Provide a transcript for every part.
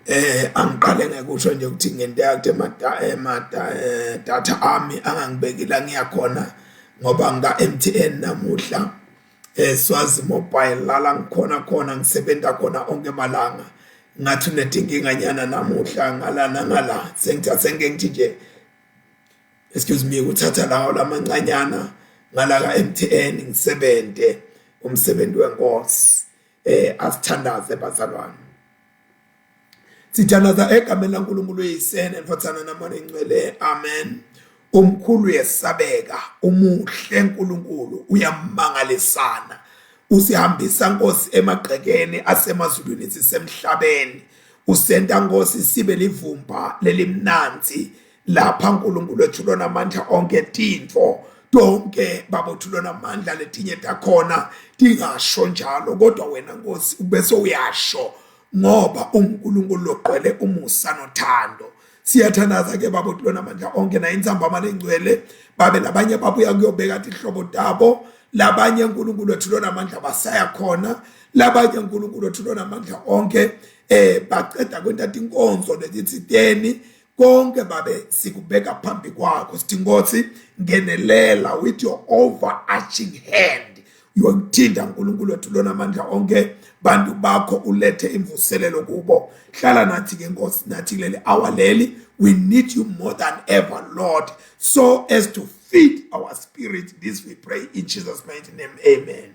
Eh angiqale ngekusho nje ukuthi ngenteka ukuthi emada eh, data ami angangibeki la ngiyakhona ngoba ngika MTN namuhla eh Swazi Mobile lala ngikhona khona ngisebenza khona onke malanga ngathi unetinkinga nyana namuhla ngala nangala sengithi asengike ngithi nje excuse me kuthatha lawo lamancanyana ngala ka MTN ngisebente umsebenzi wenkosi eh asithandaze bazalwane sithandaza egameni laNkulunkulu uyise nendvodzana namoya ingcwele amen umkhulu uyesabeka umuhle uNkulunkulu uyamangalisana usihambisa Nkosi emagqekeni asemazulwini sisemhlabeni usenta Nkosi sibe livumba lelimnanzi lapha uNkulunkulu wethu lona amandla onke tintfo tonke babothu lona amandla letinye takhona tingasho njalo kodwa wena Nkosi ubese uyasho ngoba uNkulunkulu loqwele umusa nothando siyathandaza ke baba lona amandla onke naye intsambama lengcwele babe labanye babuya kuyobeka tihlobo tabo labanye uNkulunkulu wethu lona amandla basaya khona labanye uNkulunkulu wethu lona amandla onke eh baceda kwenta tinkonzo letitsiteni konke babe sikubeka phambi kwakho sithi Nkosi ngenelela with your overarching hand uyokuthinta uNkulunkulu wethu lona amandla onke bantu bakho ulethe imvuselelo kubo hlala nathi ke Nkosi nathi kuleli hour leli we need you more than ever Lord so as to feed our spirit this we pray in Jesus mighty name amen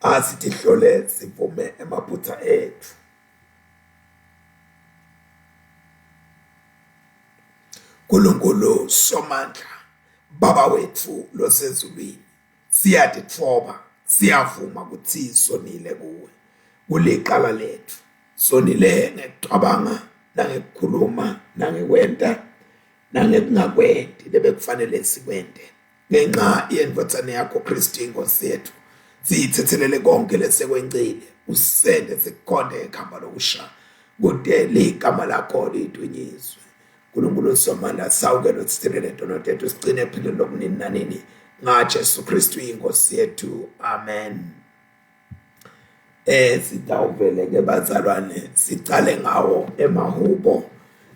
Asitihlole sivume emaphutha ethu. Nkulunkulu Somandla, Baba wethu losezulwini, siyatitfoba, siyavuma ukuthi sonile kuwe. Kulicala lethu. Sonile ngekucabanga nangekukhuluma nangekwenta nangekungakwenti lebekufanele sikwente. ngenxa yendvodzana yakho Kristu inkosi yethu siyithethelele konke lesekwencile usende sikukhonde ekhamba lokusha kude ligama lakho lidunyiswe uNkulunkulu somandla sawukelo sithethelele tono tethu sigcine ephilweni lokunini nanini ngaJesu Kristu inkosi yethu amen eh sitawuvele ke bazalwane sicale ngawo emahubo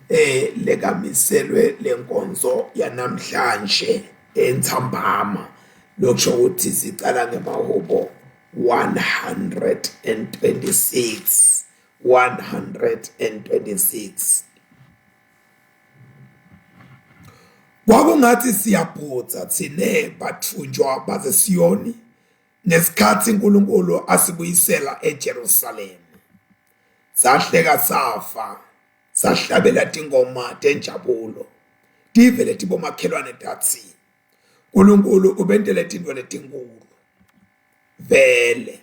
eh lekamiselwe lenkonzo yanamhlanje entsambama lokusho ukuthi sicala ngemahubo 126 126 Kwakungathi siyabhudza thine bathunjwa baseSiyoni Ngesikhathi uNkulunkulu asibuyisela eJerusalema, sahleka safa, sahlabela tingoma tenjabulo. Tive letibomakhelwane tatsi, uNkulunkulu ubentele tintfo letinkulu. Vele,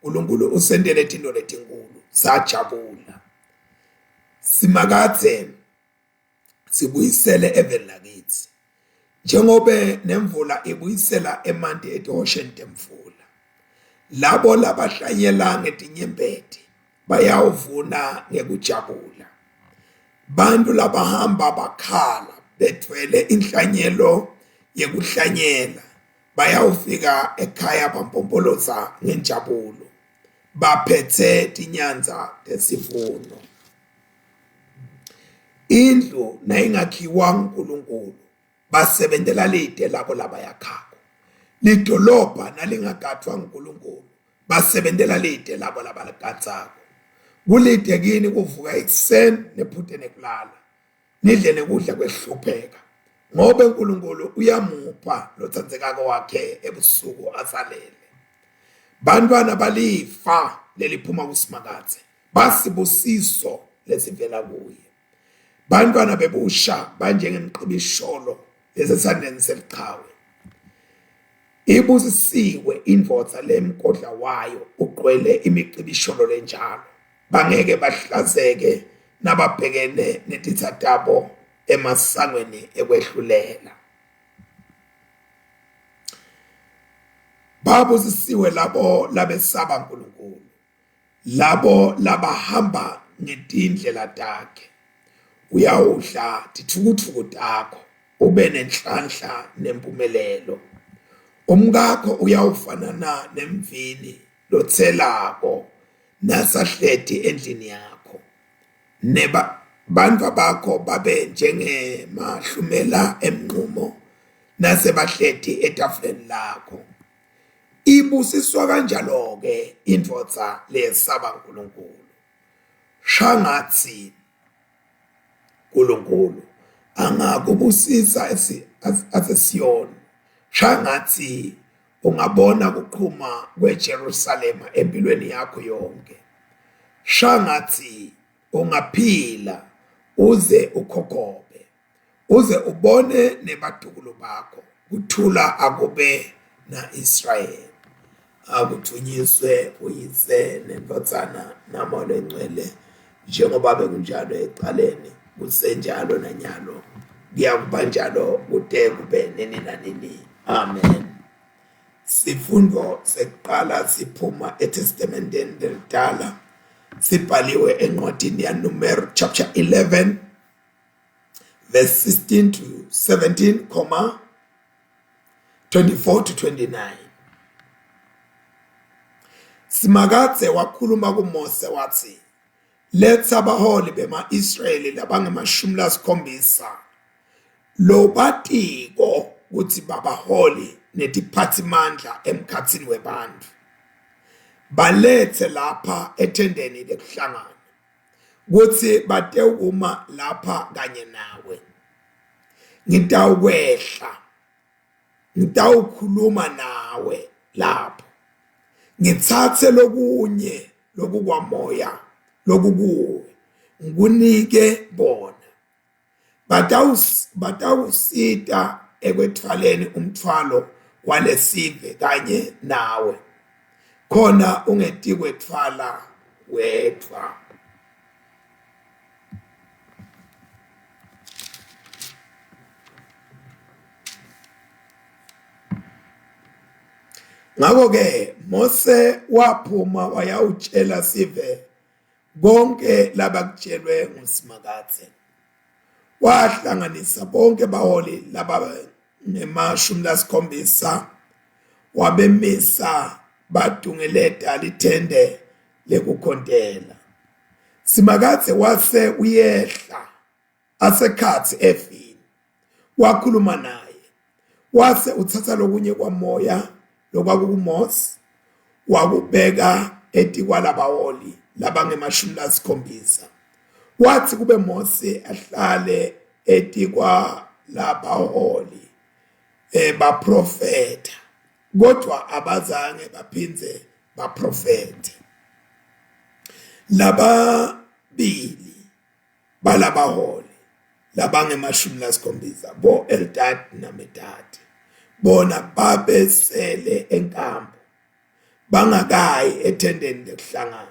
uNkulunkulu usentele tintfo letinkulu, sajabula. Simakadze sibuyisele eveni lakithi njengobe nemvula ibuyisela emanti etihosheni temfula labo labahlanyela ngetinyembeti bayawuvuna ngekujabula bantu labahamba bakhala bethwele inhlanyelo yekuhlanyela bayawufika ekhaya bampompoloza ngenjabulo baphethe tinyandza tesivuno Indlu nayingakhiwa nguNkulunkulu basebentela lide labo labayakhako. Lidolobha nalingagadvwa nguNkulunkulu basebentela lide labo labaligadzako. Kulide kini kuvuka ekuseni nephute nekulala nidle nekudla kwehlupheka ngobe uNkulunkulu uyamupha lotsandzekako wakhe ebusuku asalele. Bantwana balifa leliphuma kuSimakadze basibusiso lesivela kuye bantwana bebusha banjengemqibisholo lesesandleni seliqhawe ibusisiwe indvodza lemgodla wayo ugcwele imicibisholo lenjalo bangeke bahlazeke nababhekene netitsa tabo emasangweni ekwehlulela babusisiwe labo labesaba uNkulunkulu labo labahamba ngetindlela takhe uyawudla tithukuthuku takho ube nenhlanhla nempumelelo umkakho uyawufanana nemvini lotselako nasahleti endlini yakho neba bantfwa bakho babe njengemahlumela emnqumo nasebahleti etafuleni lakho. Ibusiswa kanjalo-ke indvodza leyesaba uNkulunkulu. Shangatsi uNkulunkulu angakubusisa aseSiyoni, shangatsi ungabona kuqhuma kweJerusalema empilweni yakho yonke. Shangatsi ungaphila uze ukhokhobe. uze ubone nebatukulu bakho kuthula akube na-Israyeli. Akudvunyiswe uyise nendvodzana namoya longcwele njengoba bekunjalo ekucaleni kusenjalo nanyalo kuyakuba njalo kute kube nini nanini. Amen. Sifundo sekuqala siphuma eTestamenteni lelidala sibhaliwe encwadini yaNumeri chapter 11 verse 16 to 17 comma 24 to 29 Simakadze wakhuluma kuMose wathi letha abaholi bema-Israyeli labangemashumi lasikhombisa lobatiko kutsi babaholi netiphatsimandla emkhatsini webantfu balethe lapha ethendeni lekuhlangana kutsi batewukuma lapha kanye nawe. Ngitawukwehla, ngitawukhuluma nawe lapho, ngitsatse lokunye lokukwamoya lokukuwe ngikunike bona. Batawusita ekwetfwaleni umtfwalo walesive kanye nawe, khona ungetikwetfwala wedvwa. Ngako-ke Mose waphuma wayawutjela sive konke labakutshelwe nguSimakadze. Wahlanganisa bonke baholi labangemashumi lasikhombisa wabemisa badungeleta lithende lekukhontela. Simakadze wase uyehla asekhatsi evini wakhuluma naye wase utsatsa lokunye kwamoya lokwakukuMose wakubeka etikwalabaholi labangemashumi lasikhombisa wathi kube Mose ahlale etikwalabaholi eh baprofetha kodwa abazange baphindze baprofethe lababili balabaholi labangemashumi lasikhombisa bo-Eldad naMedad bona babesele enkambu bangakayi ethendeni lekuhlangana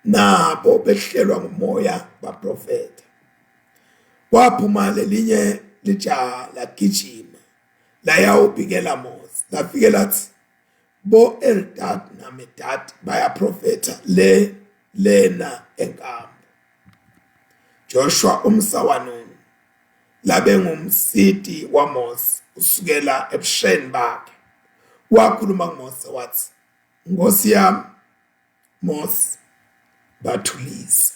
nabo behlelwa ngumoya baprofetha kwaphuma lelinye lijaha lagijima layawubikela Mose lafike lathi bo Eldad naMedad bayaprofetha le lena enkambu Joshua umsa waNuni labengumsiti waMose kusukela ebusheni bakhe wakhuluma kuMose wathi Nkosi yami Mose bathulise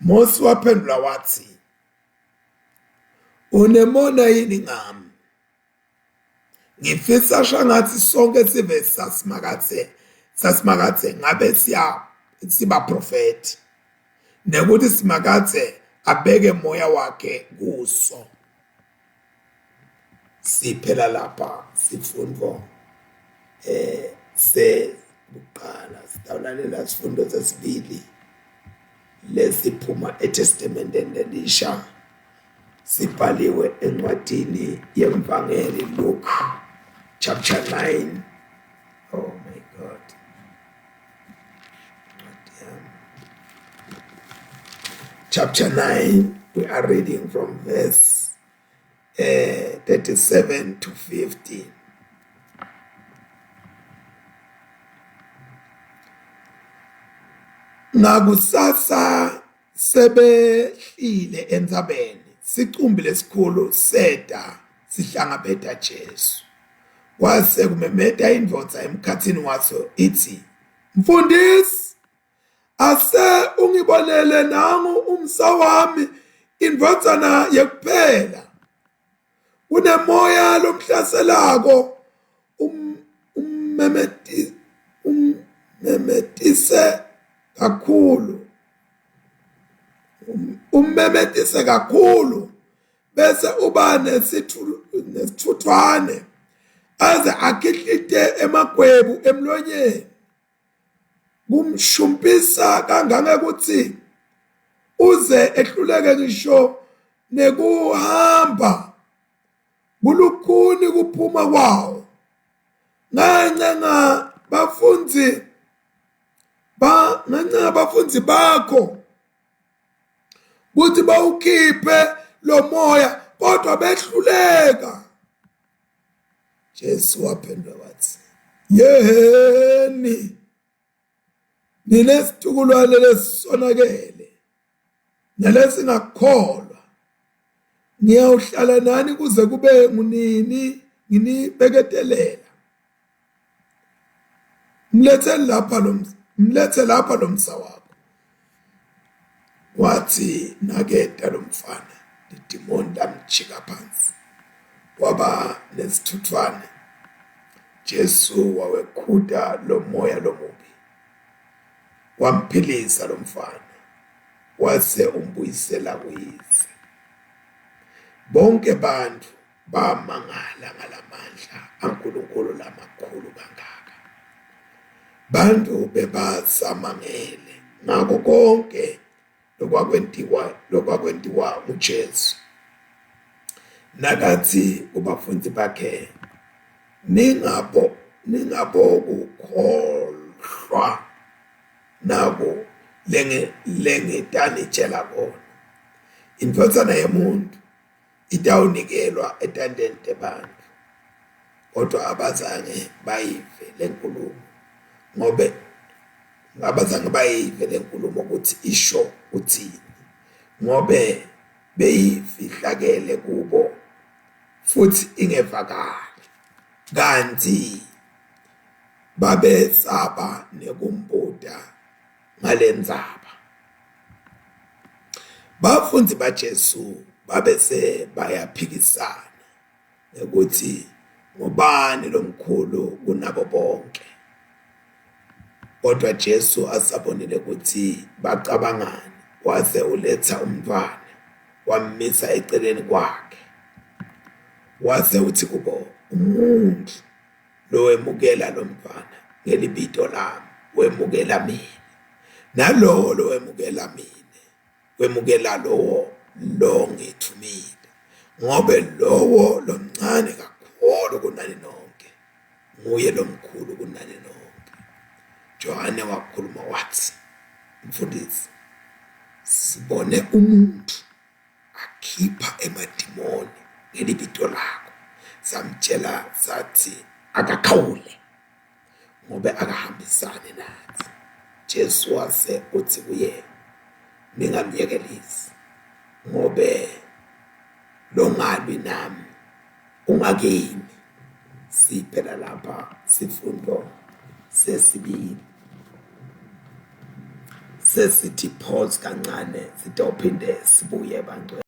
Mose waphendula wathi Unemona yini ngami Ngifisa shangathi sonke sive sasimakathe sasimakathe ngabe siya sibaprofethi nekuthi simakathe abeke moya wakhe kuso siphela lapha sifundo eh sekuqala sitawulalela sifundo sesibili lesiphuma eTestamenteni lelisha sibhaliwe encwadini yemvangeli Luke chapter 9 oh my god chapter 9 we are reading from verse uh, 37 to 50 ngakusasa Sebehlile entsabeni, sicumbi lesikhulu seta sihlangabeta Jesu. Kwase kumemeta indvodza emkhatsini waso itsi, Mfundisi, ase ungibonele nangu umsa wami indvodzana yekuphela. Kunemoya lomhlaselako um, ummemeti ummemetise kakhulu um, ummemetise kakhulu bese uba nesithuthwane aze akhihlite emagwebu emlonyeni kumshumpisa kangangekuthi uze ehluleke ngisho nekuhamba kulukhuni kuphuma kwawo ngancenga bafundzi ba ngancenga bafundzi bakho kuthi bawukhiphe lo moya kodwa behluleka Jesu waphendula wathi yeheni nina situkulwane lesisonakele nalesingakholwa ngiyawuhlala nani kuze kube ngunini nginibeketelela mletheni lapha lo mlethe lapha lo msa wakho wathi naketa lo mfana lidimoni lamjika phansi waba nesithuthwane Jesu wawekhuta lo moya lomubi wamphilisa lo mfana wase umbuyisela kuyise bonke bantu bamangala ngalamandla aNkulunkulu lamakhulu kangaka. Bantu bebasamangele ngako konke lokwakwentiwa lokwakwentiwa nguJesu. Nakathi kubafundi bakhe ningabo ningabokukhohlwa naku lengitanitshela kona. Indvodzana yemuntu itawunikelwa etandleni tebantfu. Kodwa abazange bayive lenkulumo ngobe abazange bayive lenkulumo ukuthi isho uthini ngobe beyifihlakele kubo futhi ingevakali kanti babesaba nekumbuta ngalendzaba. Bafundzi baJesu babese bayaphikisana ngekutsi ngubani lomkhulu kunabo bonke. Kodwa Jesu asabonile kutsi bacabangani wase uletsa umntfwana wammisa eceleni kwakhe. Wase utsi kubo, umuntfu lowemukela lo mntfwana ngelibito lami wemukela mina nalowo lowemukela mina wemukela lowo longithumile ngobe lowo lomncane kakhulu kunani nonke nguye lomkhulu kunani nonke Johane wakhuluma wathi mfundisi sibone umuntu akhipha emadimoni ngelibito lakho samtshela sathi akakhawule ngobe akahambisani nathi Jesu wase uthi kuye ningamyekelisi ngobe longalwi nami ungakimi siphela lapha sifundo sesibili sesithi pause kancane sitawuphinde sibuye bangcwele.